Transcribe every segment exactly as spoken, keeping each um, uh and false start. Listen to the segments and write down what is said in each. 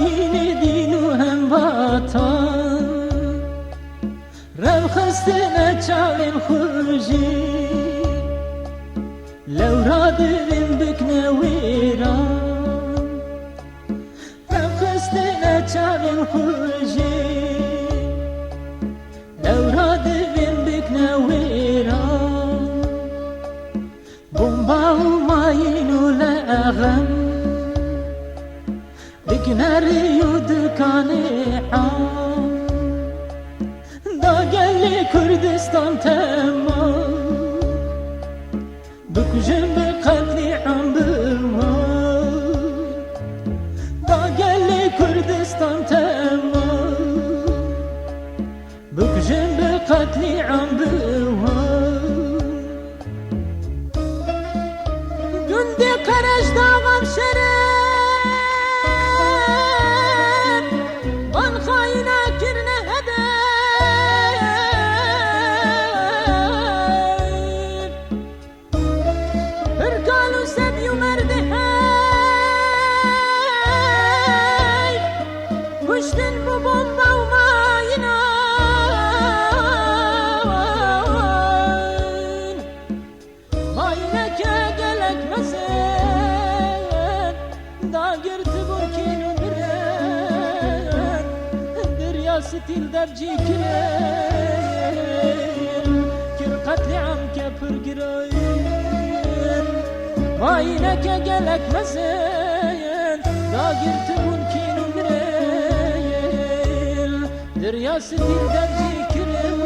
Hînê dîn û hemvatan, rew xistine çavên xwe jî, lewra divên bikne wêran. Rew xistine çavên xwe jî, lewra divên bikne wêran. Bomba û mayîn û lexem dikine rê û dikanê am. Da gelê Kurdistan temam, bikujin bi qetlîam biwan. Da gelê Kurdistan temam, bikujin bi qetlîam biwan. Gundê Qereş davan şerê, van xayîna kirine hedef. Hir kal û sebî û merdê hey, kuştin bi bomba û mayînan. Mayîneke gelek mezin, dagirtibûn kîn û mirin, derya stîl dev cî kirin, kir qetlîam ke pir giran. Mayîneke gelek mezin, dagirtibûn kîn û mirin, derya stîl dev cî kirin,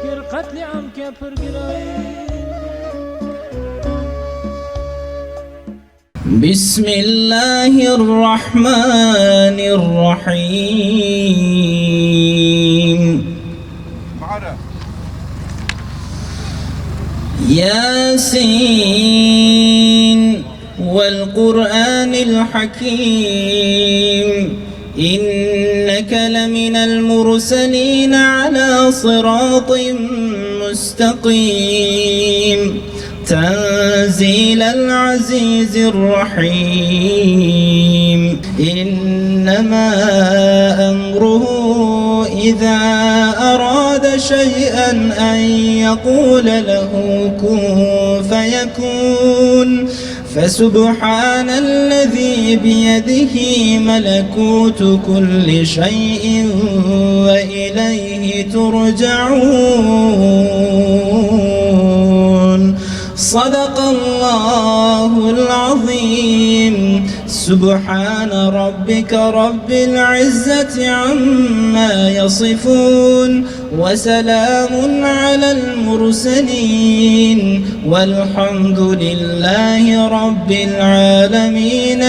kir qetlîam ke pir giran. بسم الله الرحمن الرحيم. ياسين والقرآن الحكيم. إنك لمن المرسلين على صراط مستقيم. تنزيل العزيز الرحيم. إنما أمره إذا أراد شيئا أن يقول له كن فيكون. فسبحان الذي بيده ملكوت كل شيء وإليه ترجعون. صدق الله العظيم. سبحان ربك رب العزة عما يصفون. وسلام على المرسلين والحمد لله رب العالمين.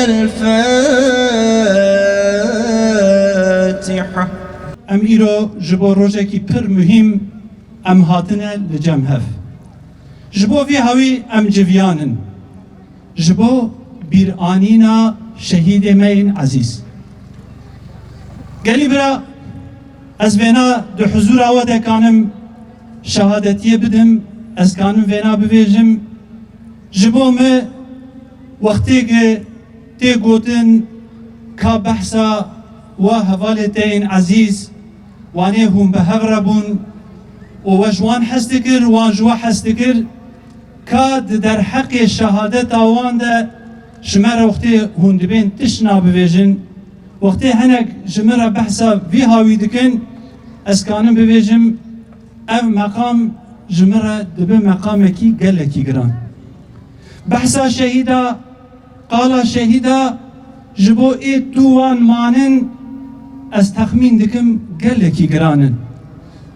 الفاتحة. Em îro ji bo rojekî pir muhîm em hatine li cem hev. Ji bo vî hawî em civiyan in. Ji bo bîranîna şehîdê me yên ezîz. Gelî bira, ez vêna di huzûra we de kanim şehadetiyê bidim, ez kanim vêna bivêjim. Ji bo me wextê ke tê gotin ka behsa wa hevalê te yên ezîz, wanê hûn bi hev re bûn û we ji wan hez dikir, wan ji we hez dikir, ka di derheqê şehadeta wan de ji me re wextê hûn dibên tişt nabivêjin, wextê hinek ji min re behsa vî hawî dikin, ez kanim bivêjim, ev meqam ji min re dibe meqamekî gelekî giran. Behsa şehîda, qala şehîda ji bo ê tu wan manin, ez texmîn dikim gelekî giran in.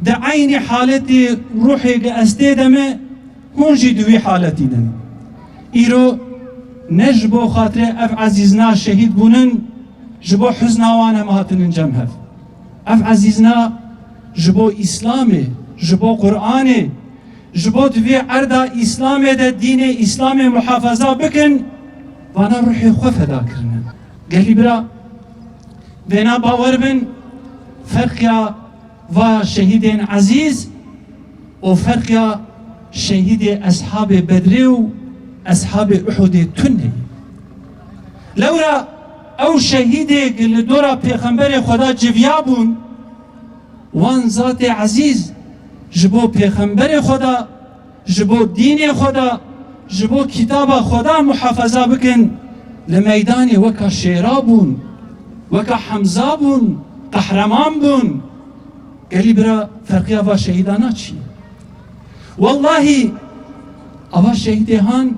Di eynî haletê ruhê ge ez tê de me, hûn jî di wî haletî de ne. Îro ne ji bo xatirê ev ezîzna şehîd bûnin, ji bo huzna wan em hatinin cem hev. Ev ezîzna ji bo Îslamê, ji bo Qur'anê, ji bo di vê erda Îslamê de dînê Îslamê muhafaza bikin, vana ruhê xwe feda kirine. Gelî bira, vêna bawer bin, ferqiya va şehîdên ezîz û ferqiya şehîdê eshabê Bedrê û eshabê Uhudê tune ye. Lewra Ew şehîdê ku li dora Pêxemberê Xweda civiya bûn, wan zatê ezîz ji bo Pêxemberê Xweda, ji bo dînê Xweda, ji bo kitaba Xweda muhafaza bikin, li meydanê weka şêra bûn, weka Hemza bûn, qehreman bûn. Gelî bira, ferqiya va şehîdana çi ye? Wellahî, ava şehîdê han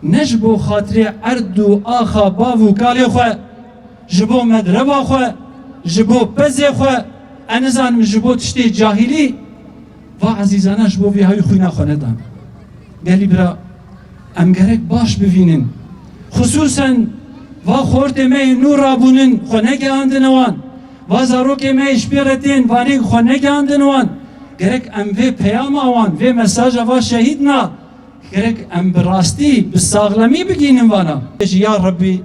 ne ji bo xatirê erd û axa bav û kalê xwe, ji bo medreva xwe, ji bo pezê xwe, ez nizanim ji bo tiştê cahilî, va ezîzana ji bo vî hawî xwîna xwe nedan. Gelî bira, em gerek baş bivînin. Xisûsen va xortê me yê nû rabûnin xwe negehandine wan. Va zarokê me yê ji pê re tên vanê xwe negehandine wan. Gerek em vê peyama wan, vê mesaja va şehîdna, gerek em bi rastî, bi saxlemî bigihînin vana. Bêjî, ya Rebbî,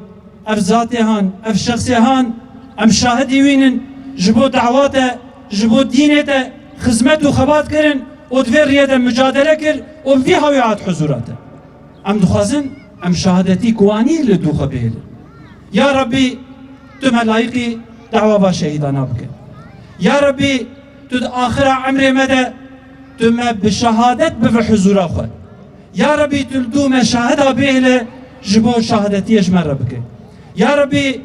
ev zatê han, ev şexsê han, em şahidî wî nin, ji bo dawa te, ji bo dînê te xizmet û xebat kirin û di vê riyê de mucadele kir û bi vî hawî hat huzûra te. Em dixwazin em şahadetî ku wan î li dû xwe bihêlin. Ya Rebbî, tu me layîqî dawa va şehîdana bike. Ya Rebbî, tu di axira emrê me de tu me bi şehadet bive huzûra xwe. Ya Rebbî, tu li dû me şahida bihêle, ji bo şahadetiyê ji me re bike. Ya Rebbî,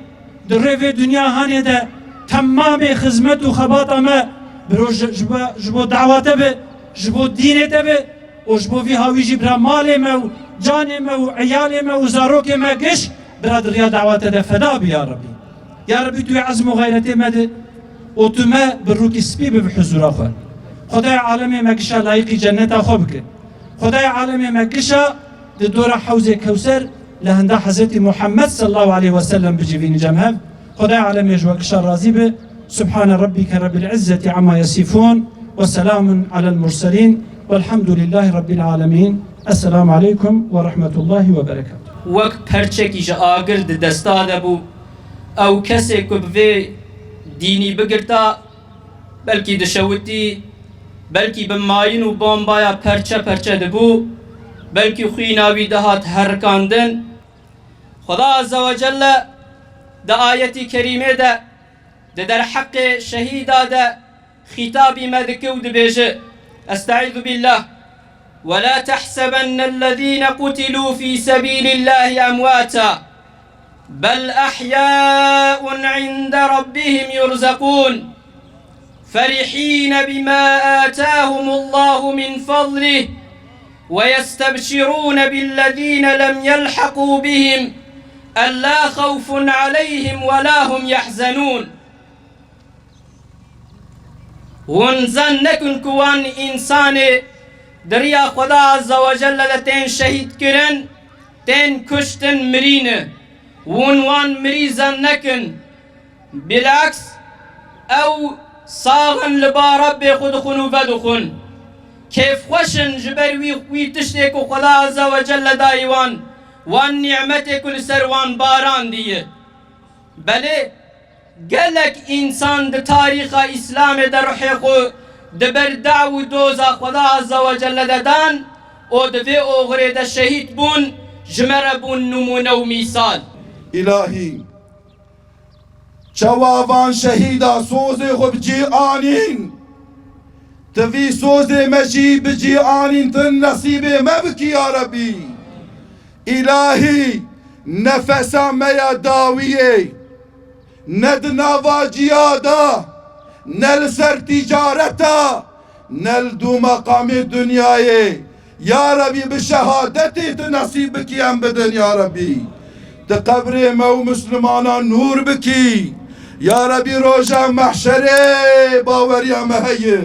di rê vê dinya hanê de temamê xizmet û xebata me bi roj ji bo, ji bo dawa te be, ji bo dînê te be û ji bo vî hawî jî bira malê me û canê me û eyalê me û zarokê me giş bira di riya dawa te de feda bi ya Rebbî. Ya Rebbî, tu yê ezm û xeyretê me de û tu me bi rûkî spî bibe huzûra xwe. Xwedayê alemê me gişa layîqî cenneta xwe bike. Xwedayê alemê me gişa di dora Hewzê Kewser li henda Hezretî Muhammed sallallahu aleyhi ve sellem bicivînin cem hev. Xwedayê alemê ji we gişa razî be. Subhane Rabbike Rabbil İzzeti amma yasifun ve selamun alel murselin velhamdülillahi Rabbil alemin. Esselamu aleykum ve rahmetullahi ve berekatuhu. Wek perçekî ji agir di desta de bû. Ew kesê ku bi vê dînî bigirta, belkî dişewitî, belkî bi mayîn û bombaya perçe perçe dibû, belkî xwîna wî dihat herikandin. Xweda Azze ve Celle di ayetî kerîmê de di derheqê şehîda de xîtabî me dike û dibêje, Estaizu billah. ولا تحسبن الذين قتلوا في سبيل الله أمواتا بل أحياء عند ربهم يرزقون فرحين بما آتاهم الله من فضله ويستبشرون بالذين لم يلحقوا بهم ألا خوف عليهم ولا هم يحزنون. Hûn zan nekin ku wan însanê di riya Xweda Azze ve Celle de tên şehîd kirin, tên kuştin, mirî ne. Hûn wan mirî zan nekin. Bilaks, ew sax in li ba Rebbê xwe dixwin û vedixwin. Kêfxweş in ji ber wî, wî tiştê ku Xweda Azze ve Celle dayî wan, wan nîmetê ku li ser wan barandiye. Belê, gelek însan di tarîxa Îslamê de ruhê xwe di ber daw û doza Xweda Azze ve Celle de dan û di vê oxirê de şehîd bûn, ji me re bûn nimûne û mîsal. Îlahî, çawa van şehîda sozê xwe bi cî anîn? Tu vî sozê me jî bi cî anîn, tu nesîbê me bikî ya Rebbî. Îlahî, nefesa me ya dawiyê, ne di nava cihada, ne li ser tîcareta, ne li dû meqamê dinyayê. Ya Rebî, bi şehadetê tu nesîb bikî em bidin, ya Rebî. Tu qebrê me û Mislimana nûr bikî. Ya Rebî, roja mehşerê baweriya me heye.